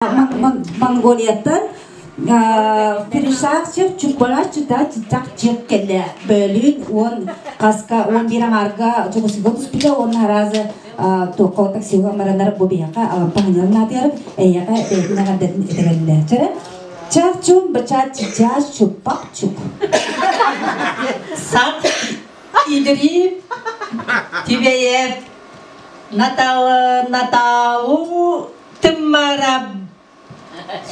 Монголияттан Перешавчев чукбалааччыта чыччах чык кэллэ бөлүүн уон хаска 11 аҥаарга чугусуга түспүтэ уонна аразы туохха таксига маранар бу биһиэхэ алампа ханьылан наатыйар эйиэхэ бэйэтин эҕэрдэтин этэрэллэ чэрэ чарчун бача чича чуппак чук Сак идрип тибэйэп Наталу Тыммараб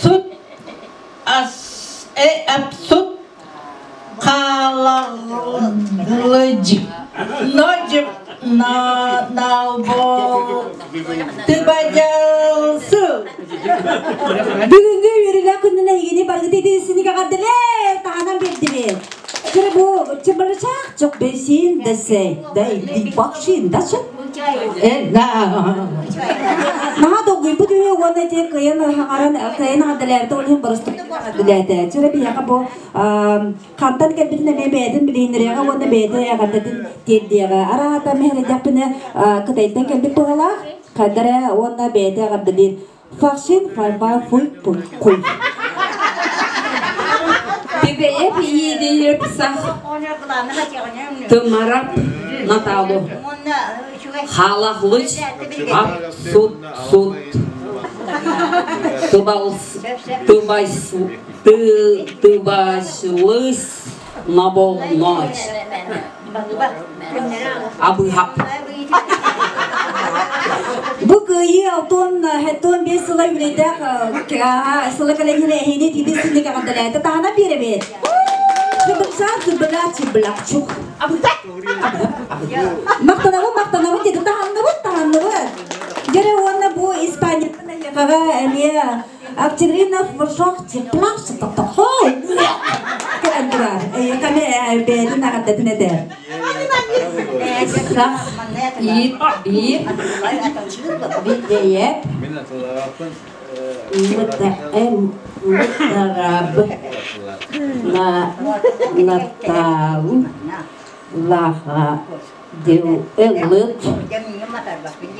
сут ас апсут хаалалыдь нож на налбол тыбадьалсы. Бүгүҥҥү үөрүүлээх күнүнэн эһигини барыгыт итиисиник эҕэрдэлээ таһынан биэрдибит. Чыры бу чыбырычаах чок бэсин дэсэ да бакшин дачы. Наһаа долгуйбут үһү уонна ити кыайан хаҥаран кыайан эҕэрдэлээбитэ ол иһин боростук эҕэрдэлээтэ. Чыры биһиэхэ бу хантан кэлбитин эмиэ бэйэтин билиһиннэриэҕэ уонна бэйэтэ эҕэрдэтин тиэрдиэҕэ. Араата мэһэрэйдэхпинэ Кытайтан кэлбит быһыылаах, хайдара уонна бэйэтэ эҕэрдэлиир. Фахшин файба фуй пуй куй. Тибэйэп иидийип сах тымарап Наталу халахлыч ап сут сут тыбалс тыбайс ты тыбашлыс наболноч абыһап. Бу кыайыы алтон хэттон бес сыла үлэдээх сыла кэлэһин эһини тиби синник эҕэрдэлээтэ таһана биэрэбит. Чыбыксаан чыбыла чыбылакчук. Мактанабын мактанабын деді таһанныбыт таһанныбыт. Дьэрэ уонна бу Испанияттан эйиэхэҕэ эмиэ Актеринов Варшав теплах сытатахой кэлэн турар. Эйиэхэ эмиэ бэйэтин эҕэрдэтин этэр. Сах ит биир бидэйэп мытараб на натал лаха дил ылыт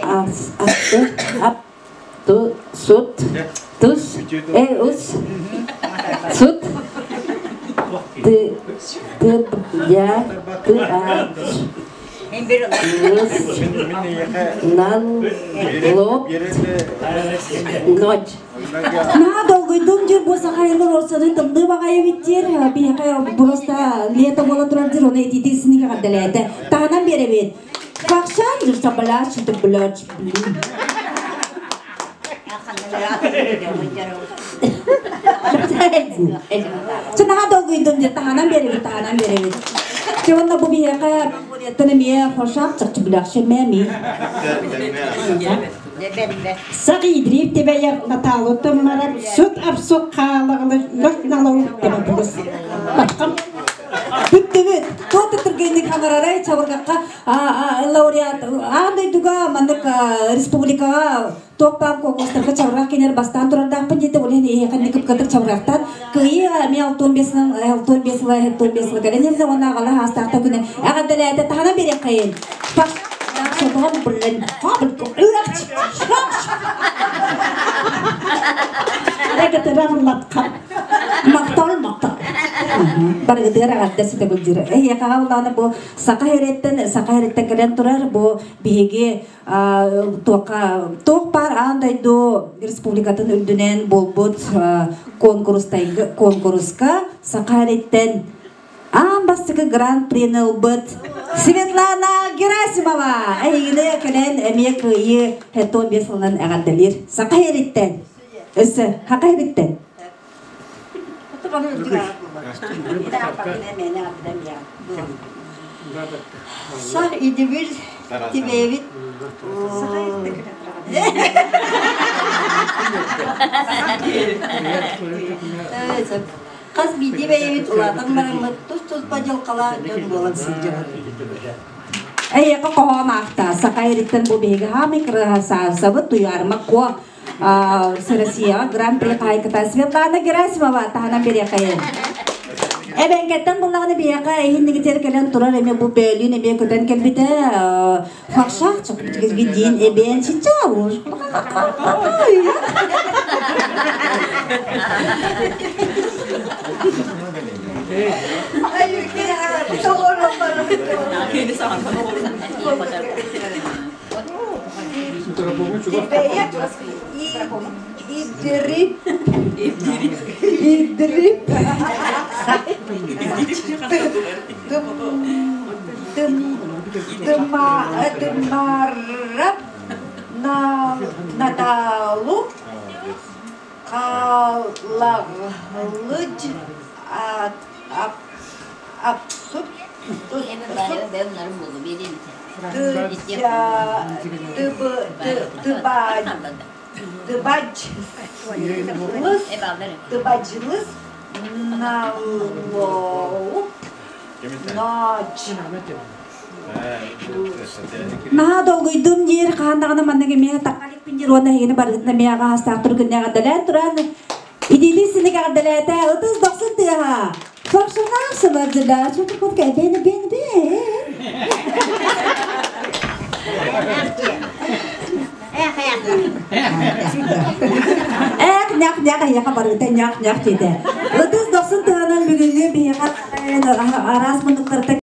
ас ап ту сут тус э ус сут ты ты я ты а нан лоп ночь. Наһаа долгуйдум дьир бу сахайылар орсаны тымныы баҕайы биттир биһиэхэ просто лето буола турар дьир оны итиитик синик эҕэрдэлээтэ таһынан биэрэбит Фахшан дьурсабалааш тыблач Чынаха долгуйдум дьэ таһынан биэрэбит таһынан биэрэбит. Чэ уонна бу биһиэхэ Монголияттан эмиэ хошаах чахчы билэхшэ мэми. Саҕиидриир тибэйэр Натаалыттан баран сүт апсук хаалаҕылы нөх налау табатылыс. Батхам. Бүттүбүт. Туох да түргэнник хаҥарарай чабыргахха лауреат аан дойдуга маннык республикаҕа туох баар конкурстарга чабырҕах кинилэр бастаан турардаахпын диэтэ ол иһин эһиэхэ кыпкатык чабырҕахтан кыайыы эмиэ 65 65 сыла 75 сыла кэлэн иһэллэр уонна аҕала хаастаахта күнэ эҕэрдэлээтэ таһынан биэриэххэйин Махтал, махтал. Барыгытыгар эҕэрдэ ситэ былдьыыр. Эһиэхэҕэ улаана бу саха эриттэн саха эриттэн кэлэн турар бу биһиги туохха туох баар аан дойду республикатын үрдүнэн буолбут конкурска саха эриттэн аан бастакы гран-прини ылбыт Светлана Герасимова эһигини кэлэн эмиэ кыайыы 75 сылынан эҕэрдэлиир саха эриттэн өссө саха эриттэн Сах идибир тибэбит Хас биирдии бэйэбит улаатан бараммыт тус-туспа дьылҕалаах дьон буолан сылдьабыт. Эйиэхэ хоһоон аахта саха эриттэн бу биһиги хаамай кырасаасабыт Туйаарыма Куо Россияҕа Гран-при хаһайката Светлана Герасимова таһынан бириэхэйин. Эбэҥкэттэн буллаҕына биһиэхэ иһиннигитигэр кэлэн турар эмиэ бу бөөлүүн эмиэ көтөн кэлбитэ фаршах диин эбээн сича Идрип Идрип Тымарап Наталу Халаглыдь Апсуп Тыбадьылыс Наллоуп Наһаа долгуйдум диир хаһан даҕаны маннык эмиэ тахха иликпин диир уонна эһигини барыгытын эмиэ аҕаастаах тургунньа эҕэрдэлээн туран итиилии синик эҕэрдэлээтэ ытыс дохсун тыаһа Фаршанах сыбардыда чутукутка бен бен бен Эх, нях нях эһиэхэ барыта нях нях диэтэ. Ытыс дохсун тыаһынан бүгүҥҥү биһиэхэ араас муннуктарыттан.